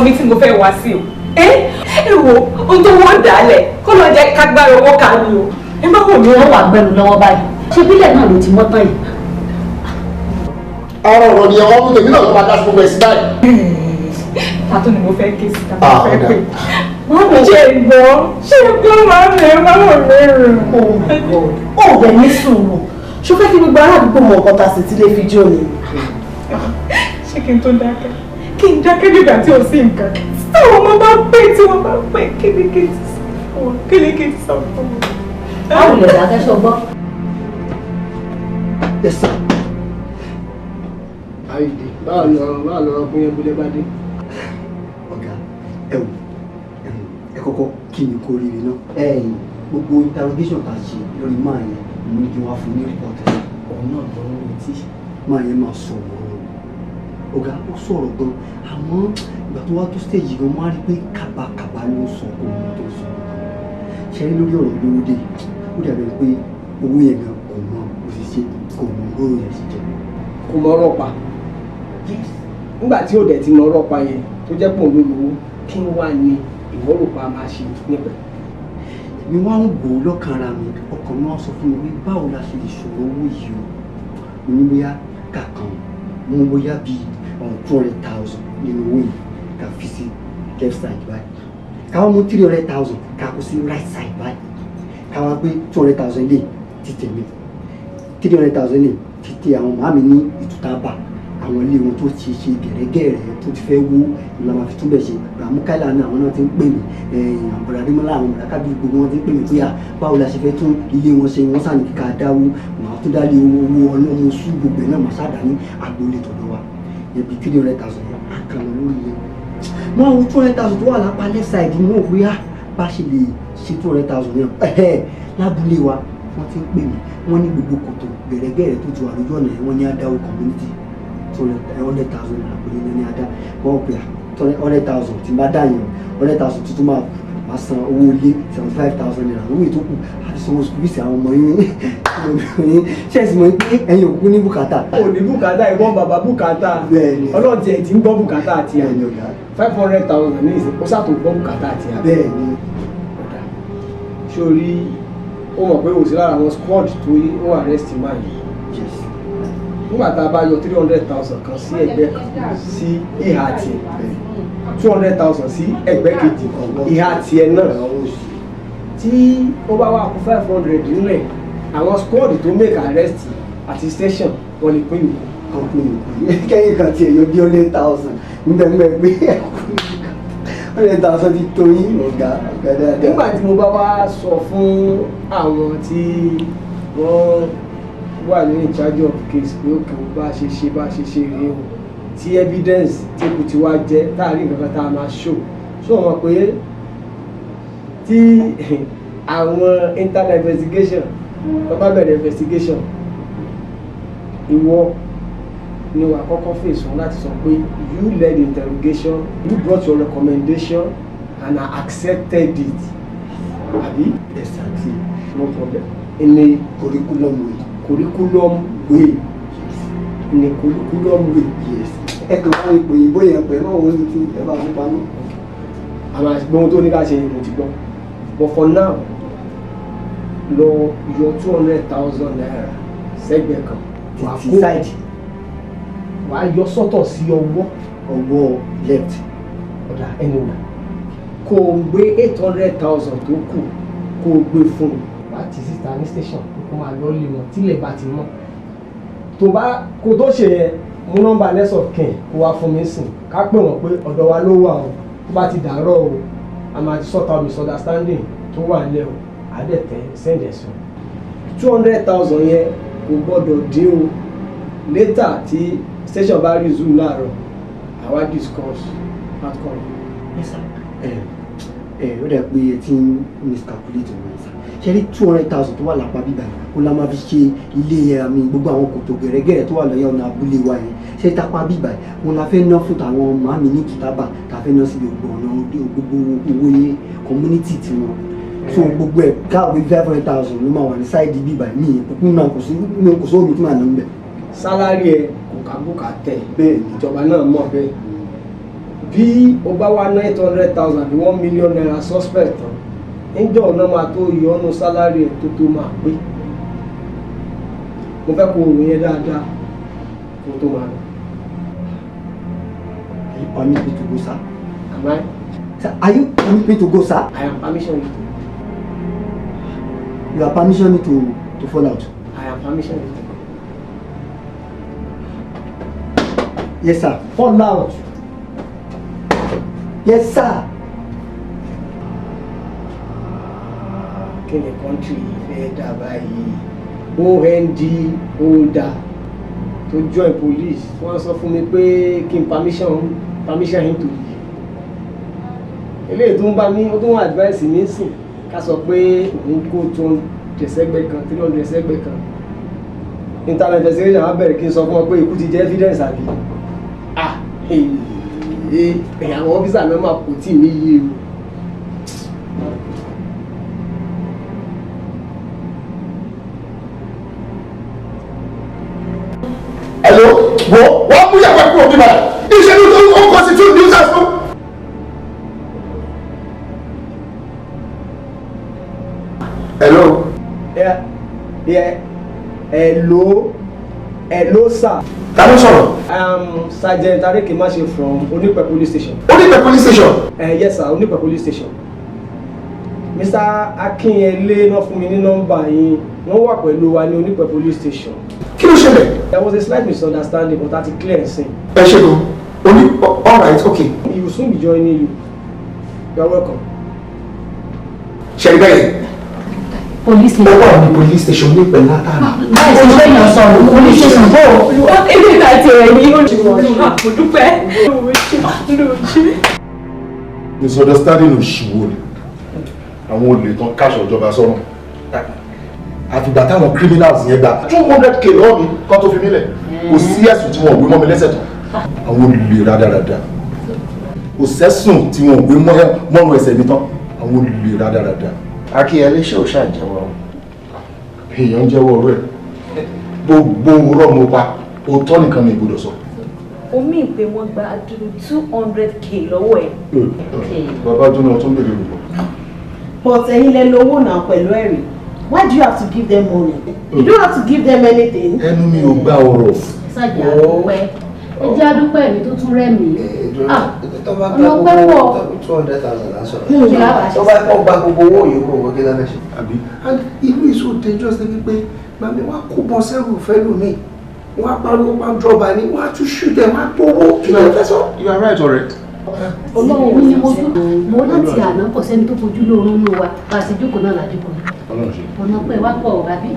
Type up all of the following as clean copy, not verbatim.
Mọ ibi tí mo fẹ́ wá sí o. Ẹ ẹ wo ohun tó wọ́n dálẹ̀ kó lọ jẹ́ kágbára owó ká ní o. Ẹ má wò mí. Wọ́n wà gbẹnu lọ́wọ́ báyìí. Ṣé bílẹ̀ náà ló ti mọ́ tán yìí? Ara ọ̀rọ̀ ni ọmọ tèmi náà ló máa dá sí gbogbo ẹ̀ sí báyìí. Tàtó ni mo fẹ́ ké sí, tàbí Ah, mo fẹ́ ọ̀dà. pè. Má ṣe gbọ́, ṣe gbọ́, máa mi má wò mí rìn. Oh my God. Ó bẹ̀ ní sùúrù. Ṣó fẹ́ kí gbogbo ará àdúgbò mọ nǹkan tá a sì ti lè fi jó ni? Ṣé kí n tó dákẹ́? Kí n dákẹ́ nígbà tí ò sí nǹkan. Táwọn ọmọ bá pè, tí wọ́n bá pè, kí ni kí n ti sọ fún wọn? Kí ni kí n ti sọ fún wọn? Báwo lè dákẹ́ ṣọgbọ́n? Yes, sir. Àyìndé, báwo lọ̀rọ̀, báwo lọ̀rọ̀ pín yẹn búlẹ̀ bá dé? Ọ̀gá, ẹ wò, ẹ kọ́kọ́ kí ni kó rire náà. Ẹ gbogbo interrogation tá a ṣe lórí máa yẹn, mo ní kí wọ́n á fún ní report. Òun náà ló ń retí. Máa yẹn máa sọ̀rọ̀, ọ̀gá, ó sọ̀rọ̀ gan, àmọ́ ìgbà tó wá tó stage gan, wọ́n á rí pé kábàkàbà ló ń sọ, kó mọ tó sọ. Ṣe rí lórí ọ̀rọ̀ olówó dé, ó dàbí ẹni pé owó yẹn gan kò mọ bó ṣe ṣe, kò mọ bóró yẹn ṣe jẹ. Kò mọ ọ̀rọ̀ pa. Nígbà tí ò dẹ̀ ti mọ ọ̀rọ̀ pa yẹn, tó jẹ́ pò ń lò lówó, kí n wà ní ìwọ rò pa máa ṣe nípẹ̀? Èmi wá ń wò ó lọ́kàn ara mi, ọkàn mi wá sọ fún mi pé báwo la ṣe lè ṣòro owó yìí o. Mo ní bóyá kàkàn mú bóyá bíi 200,000 nínú owó yìí, ká fi sí left side báyìí, ká wá mú 300,000, ká kó sí right side báyìí, ká wá gbé 200,000 lé ti tèmi, 300,000 lé ti tẹ àwọn màámi ní ìtútàbà, àwọn ilé wọn tó ti ṣe gẹ̀rẹ́gẹ̀rẹ́ tó ti fẹ́ wó ìlànà máa fi túbẹ̀ ṣe. Ràmúkálà náà, àwọn náà ti ń pè mí, àwọn bọ̀dà Adémọ́lá, àwọn bọ̀dà Kábíyì, gbogbo wọn ti ń pè mí pé à, báwo la ṣe fẹ́ tún ilé wọn ṣe. Wọ́n sàn kíkà dáwó, màá tún dá lé owó ọlọ́mọ sú gbogbo ẹ̀ náà, màá sàdá ní agboolé tọ̀dọ̀ wa yẹn bí 300,000 yẹn àkànnà lórí yẹn. Mo àwọn 200,000 tó wà lápá left side mú òwe á bá ṣe lè ṣe 200,000 yẹn ẹ̀hẹ́ lábúlé wa. Wọ́n ti ń pè mí, wọ́n ní gbogbo kòtò gẹ̀rẹ́gẹ̀rẹ́ tó ti wà lójú ọ̀nà yẹn, wọ́n ní adáwó community 200,000 naira péré ní adá. Wọ́n pè á 100,000 tí n bá dá yẹn, 100,000 tuntun máa kù, máa san owó ilé ₦75,000, owó ìtókù àti sanwó school fees àwọn ọmọ yín. Ṣé ẹ sì mọ̀ pé ẹ̀yin òkú ní bùkátà? Ò ní bùkátà, ìwọ́n bàbá bùkátà. Bẹ́ẹ̀ni. Ọlọ́run tiẹ̀ ti ń gbọ́ bùkátà àti à Bẹ́ẹ̀ni, ọ̀gá. 500,000 ní ìsìn, ó sàtò gbọ́ bùkátà àti à. Bẹ́ẹ̀ni. Ọ̀dà, sórí ó mọ̀ pé òsì lára àwọn squad tó yí ó arrest man yìí. Yes. Nígbà tá a bá yọ 300,000 kan sí ẹgbẹ́ kan sí ìhà tiẹ̀, 200,000 sí ẹgbẹ́ kejì ìhà tiẹ̀ náà, tí ó bá wà kó 500 nílẹ̀, àwọn squad tó make arrest àti station, wọ́n lè pín ìlú. Kan pín ìkú kẹ́yìn kan tiẹ̀ yọ bí 100,000 níbẹ̀ níbẹ̀ pé 100,000 ti tó yín, ọ̀gá, ọ̀gá dáadáa. Nígbà tí mo bá wá sọ fún àwọn tí wọ́n wà ní in charge of case pé òkè o, bá ṣe ṣe, bá ṣe ṣe rèé o, tí evidence tí kò ti wá jẹ́ táàrí nǹkan kan tá a máa show so wọn pé tí àwọn internal investigation tó bá bẹ̀rẹ̀ investigation, ìwọ ni wà kọ́kọ́ fèsì wọn láti sọ pé you led the interrogation, you brought your recommendation and I accepted it, àbí? Exactly. No problem. In a curriculum way. Curriculum way, in a curriculum way. Yes, ẹ kàn fún ipò òyìnbó yẹn pẹ̀lú àwọn ohun tí ẹ bá fún pamọ́. Àwọn àgbọn tó ní ká ṣe, mo ti gbọ́, but for now, lọ yọ ₦200,000 sẹ́gbẹ̀ẹ́ kan. Wàá Ti kó side. Wàá yọ sọ́tọ̀ sí ọwọ́. Ọwọ́ left. Ọ̀dà, anyway, kó o gbé 800,000 tó kù, kó o gbé fún un, wàá tì síta ní station pé kó máa lọ lé wọn tílẹ̀ bá ti mọ́. Tó bá kó tó ṣe yẹn, mú nọ́mbà next of kin kó wá fún mi sìn, ká pè wọ́n pé ọ̀dọ̀ wa ló wà o. Tó bá ti dàárọ̀ o, a máa ti sort out misunderstanding tó wà nílẹ̀ o, àdẹ̀tẹ̀ send ẹ̀sùn 200,000 yẹn kò gbọ́dọ̀ dín o. Later, tí station bá resume láàárọ̀, àwa discuss outcome. Yes, sir. Ẹ ẹ, ó dẹ̀ pé ẹ ti ń miscalculate wọn, sir. Ṣe rí 200,000 tó wà lápá bíbá yìí, kó la máa fi ṣe ilé àmì gbogbo àwọn kòtò gẹ̀rẹ́gẹ̀rẹ́ tó wà lọ́yà ọ̀nà abúlé wa yẹn. Ṣe tápá bíbá yìí, wọn la fẹ́ ná fún tàwọn màmí ní kìtàbà, tá a fẹ́ ná síbi gbogbo ọ̀nà, gbogbo owó yẹn community tiwọn. So gbogbo ẹ̀ káwé, 500,000 ló máa wà ní side bíbá yìí. Mi kúkú náà kò sí, mi kò sówó mi tí màá ná ń bẹ̀. Salary ẹ kò ká bùkà tẹ. Bẹ́ẹ̀ni. Ìjọba náà mọ̀ bẹ́ẹ̀. Bí o bá wá 800,000 bí ₦1 million suspect tán, níjọ́ ọ̀nà máa tó yọnu salary ẹ̀ tó máa pé. Mo fẹ́ kó o rò yẹn dáadáa kó tó máa lọ. Are you permit me to go, sir? Am I? Sir, are you permit me to go, sir? I am permission you to. You are permission me to fall out. I am permission you to go. Yes, sir. Fall out. Yes, sir. Kí ni country yìí fẹ́ dà báyìí? OND holder tó join police, wọ́n sọ fún mi pé kí n permission him to leave. Eléyìí tó ń bá mi, ó tún wọ́n advice mi sìn ká sọ pé òun kó 200 sẹ́gbẹ̀ kan, 300 sẹ́gbẹ̀ kan. Internal investigation á bẹ̀rẹ̀, kí n sọ fún ọ pé ikú ti jẹ́ evidence, àbí? Ah, àwọn officer náà máa kò tí ì níyì o. Hello, wo wọ́n mú ìyàwó ẹ̀ kúrò bíbá iṣẹ́ ló tó ń constitute nuisance fún. Hello. Yeah, yeah. Hello, hello, sir. Ta ló sọ̀rọ̀? Sergeant Arekemashe from Onipe Police Station. Onipe Police Station? Yes, sir, Onipe Police Station. Mr. Akinyele náà fún mi ní nọ́mbà yín, wọ́n wà pẹ̀lú wa ní Onipe Police Station. Kí ló ṣẹlẹ̀? There was a slight misunderstanding, but that clear nsìn. Ẹ ṣe gan. Oní, all right, okay. He will soon be joining you. You are welcome. Ṣe bẹ́ẹ̀? Police Ó wà ní police station ní pẹ̀lú látàrí. Láì sí pé èèyàn sọ̀rọ̀, police station bò ó. Ilé ìtajà ẹ̀ ní olùwà kò dúpẹ́. Olùwà. Misunderstanding òṣìwò ni àwọn olè tán káṣọ ìjọba sọ́run, àfìgbà táwọn criminals yẹn gba 200K lọ́wọ́ mi kó tó fi mí lẹ̀. Kò sí ẹ̀sùn tí wọ́n ò gbé mọ́ mi lẹ́sẹ̀ tán. Àwọn olè rádaràda, kò sẹ́sùn tí wọ́n ò gbé mọ́rùn ẹsẹ̀ mi tán. Àwọn olè rádaràda. Akínyẹlé, ṣé ò ṣàjẹwọ́? Èèyàn jẹ́wọ́ ọ̀rọ̀ ẹ̀, gbogbo rọ́ mo pa, òótọ́ nìkan ni ìgbọ́dọ̀ sọ. Omi ìpè wọn gba àdúró 200K lọ́wọ́ ẹ̀. Bàbá jóná tó ń bèrè olùkọ́. But ẹ̀yin lẹ lówó náà pẹ̀lú ẹ̀rí. Why do you have to give them money? You don't have to give them anything. Ẹnu mi ò gbà ọ̀rọ̀. Ṣáàjì àdúpẹ́, ẹ jẹ́ àdúpẹ́ mi tó tún rẹ́ mi. Tó bá Ọ̀nà gba ọpẹ́ gbogbo pọ̀. 200,000 lásán, Kí la wàá ṣe? tó bá kọ́ gba gbogbo owó yòókù owó, kí la fẹ́ ṣe? Àbí? And ìlú is so dangerous débi pé màmí wá kó bọ́ sẹ́rù fẹ́lú mi, wọ́n á pariwo pa drọba ni, wọ́n á tún shoot ẹ̀, wọ́n á gbowó. Kí ló fẹ́ sọ? You are right, ọ̀rẹ́. Ọlọ́run mi ni mo dún mo láti àná, kò sẹ́ni tó fojú lóorun nù wa, bá a ṣe jókòó náà lájókòó. Ọlọ́run ṣe. Ọ̀nà pẹ́ wá pọ̀, àbí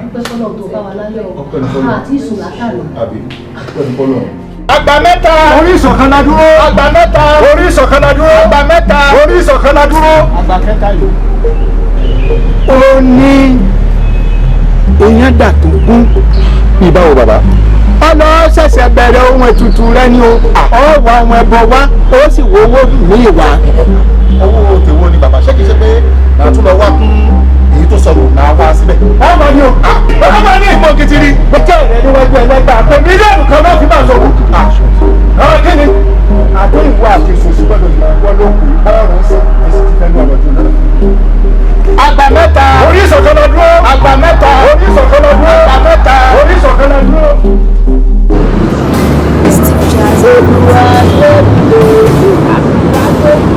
dúpẹ́ fọlọ́run tó bá wa láyọ̀. Ọpẹ́ ní fọ́lọ́run. Àti ìsùn látàná. Àbí, ọpẹ́ ní fọ́lọ́run. Àgbà mẹ́ta. Orí ìṣọ̀kan la dúró. Àgbà mẹ́ta. Orí ìṣọ̀kan la dúró. Àgbà mẹ́ta. Orí ìṣọ̀kan la dúró. Àgbà kẹta yìí. Ó ní èèyàn dà tó gún. Bí báwo, bàbá? Ọlọ ṣẹ̀ṣẹ̀ bẹ̀rẹ̀ ohun ètùtù rẹ ni o. Ọ wà ohun ẹbọ wá, ó sì wo owó míì wá. Owó tèwo ni, bàbá? Ṣé kìí ṣe pé màá tún lọ wá kún èyí tó sọnù, máa wá síbẹ̀? Ọmọ ni o. Ọmọ ní ìmọ̀ kìtìrì. Gbẹ́kẹ̀ rẹ.